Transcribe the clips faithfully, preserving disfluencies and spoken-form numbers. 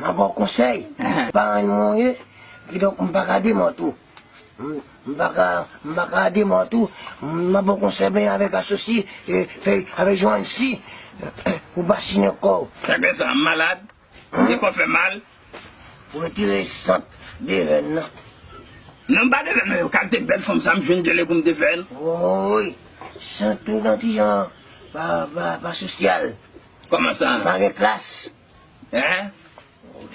M ap ba w konsèy. Paran mwen ye, kidonk m pa ka demò tou. M, m pa ka, m pa ka demò tou. M ap ba w konsèy, benyen avèk asosi, e, fè, avèk Joanne si, pou basinen kò w. Sa fè sa, m malad? M gen kò fè mal? Pou retire sant de vèn nan. Non, m pa de vèn, non, yo kalite bèl fanm sa, m jwenn djele pou m de vèn. Woy, sant ou gen ti jan pa, pa, pa sosyal. Kòman sa? Pa gen klas. Hein?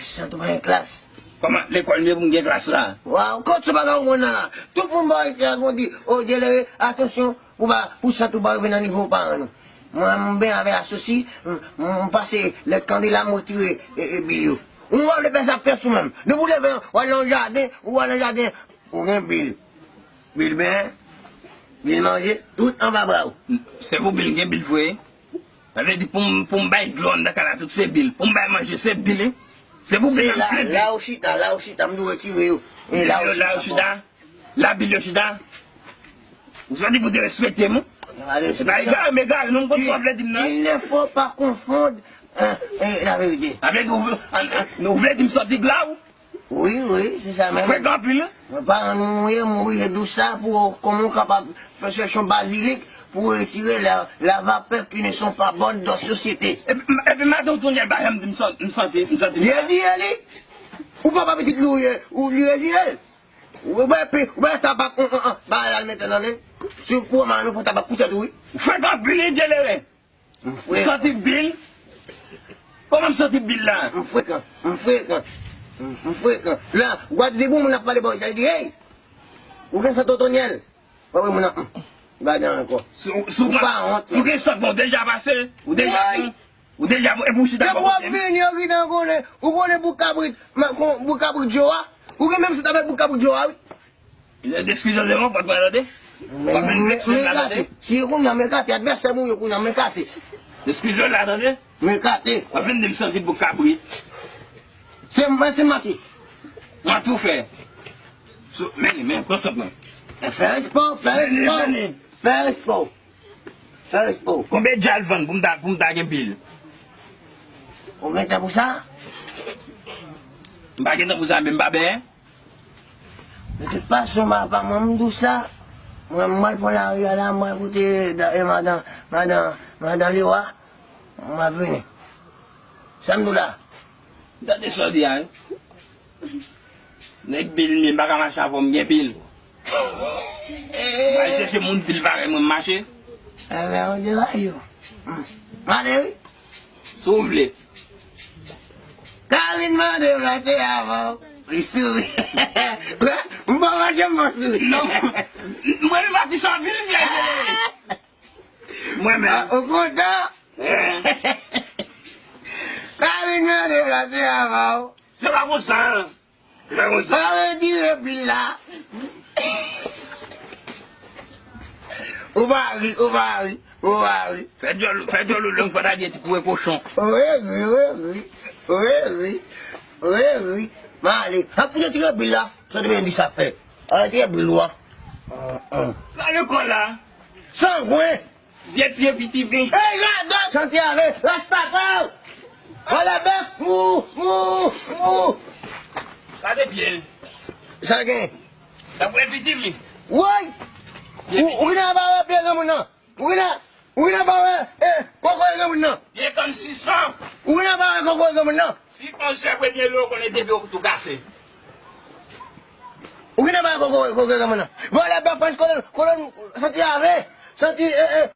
San tou pa gen klas. Kòman lekòl m ye pou m gen klas la? Waw, kot sa bagay ou konn nan la? Tout moun bò isi a konn di, o, Dyelere, atansyon, pou pa, pou san tou pa rive nan nivo paran nou. Mwen, m ben avè asosi, m, m, m pase lèt kandela, m retire, e, e, bil yo. Ou pa vle fè sa pès ou menm. Depi w leve, w al nan jaden, ou al nan jaden, ou gen bil. Bil ben, bil manje, tout anba bra w. Se pou bil gen bil vre. Sa vle di pou m, pou m bay dlo anndan kay la, tout se bil. Pou m bay manje, se bil, wi. Se pou bil la, m plen bil. La ou chita, la ou chita, m dwe retire yo. E la ou chita. La bil yo chita. Ou soti pou derespekte m. Se pa egare, m egare, non, m konn sa w vle di m nan. Il ne faut pas confondre, euh, euh, la vérité. Sa vle di, ou vle, an, an, nou vle di m soti glaw? Wi, wi, se sa menm. Frekan anpil, wi. Mwen pa rann mwen ye, m oblije di w sa pou w, kòman w kapab fè chèche yon bazilik pou w retire la, la vapè ki ne sont pas bonnes dans société. Epi, epi madan w tonnyèl pa janm di m san-, m santi, m santi m pa. Li retire li. Ou papa pitit li ou ye, ou li retire l. Ou wè pi, ou wè tabak, on, on, on, bagay la l mete nan men. Si w pran mal, ou pran tabak pou tèt ou, wi. Frekan anpil, wi, Dyelere. M frekan. M santi bil. Kòman m santi bil la? M frekan. M frekan. M, m frekan. La, gad de bon moun ap pale bò, sa di, hey! Ou gen sant Otonyèl. Wè, wè, moun nan, m, gade ankò. Ou pa wont, non. Si w gen sant, bon, ou deja pase, ou deja bon. Ou deja bon, epi ou chita bò kote m. Depi w ap vini, yo gentan konnen, ou konnen bouk kabrit, men, kon, bouk kabrit Djo a. Ou gen menm sant avèk bouk kabrit Djo a, wi. Deskize w devan, pa t pral tande. Pa vin vekse m la tande. Si yo kounye a m ekate, advèsè m ou yo kounye a m ekate. Deskize w la tande. M ekate. Pa vin di m santi bouk kabrit. Se mwen, se manti. Manti w fè. Men, men, pran sant mwen. Fè respè w, fè respè w. Fè respè w. Fè respè w. Konbyen djal vann pou m ta, pou m ta gen bil? Ou gen tan pou sa? M pa gen tan pou sa, men m pa benyen. De tout fason, pa, pa mwen m di w sa. Mwen, m pral pran lari a la, m pral koute da-, e madan, madan, madan Lewa. M ap vini. Sa m di w la? Gade sa w di a, wi. Nèg bil m ye, m pa ka mache avè w, m gen bil. M al chèche moun bil parèy mwen, m mache. Enben, ou degaje w. M ale, wi. Si w vle. Karine mande m la, se avan w. Li souri. M pa wè janm m souri. Non. Mwen menm, atis anpil fyè. Mwen menm. Ah, ou kontan? Karine mande m la, se avan w. Se pa konsa. Se pa konsa. Pa retire bil la. Ou pa ri, ou pa ri, ou pa ri. Fè djòl, fè djòl ou lang pa ta gen ti koure kochon. Wi, wi, wi, wi. Wi, wi. Wi, wi. M ale. Ap retire bil la. Sa te vin di sa fè. Arete bri lwa. Sa lekòl la? Sangwen! Vye pye piti vin. Ey, gadò! Santi ave, lach papa w! Vòlè bèf, mou, mou, mou! Gade pye l. Sa gen? Dapre piti vin. Woy! Ou, ou gen pa wè pye granmoun nan? Ou gen, ou gen pa wè, eh, kòkòy granmoun nan? Pye kann sisan. Ou gen pa wè kòkòy granmoun nan? Si panzè premye lè w konnen depi w tou kase. Ou gen pa wè kòkòy, kòkòy granmoun nan? Vòlè bèf Frans kolon, kolon, santi ave, santi, eh, eh.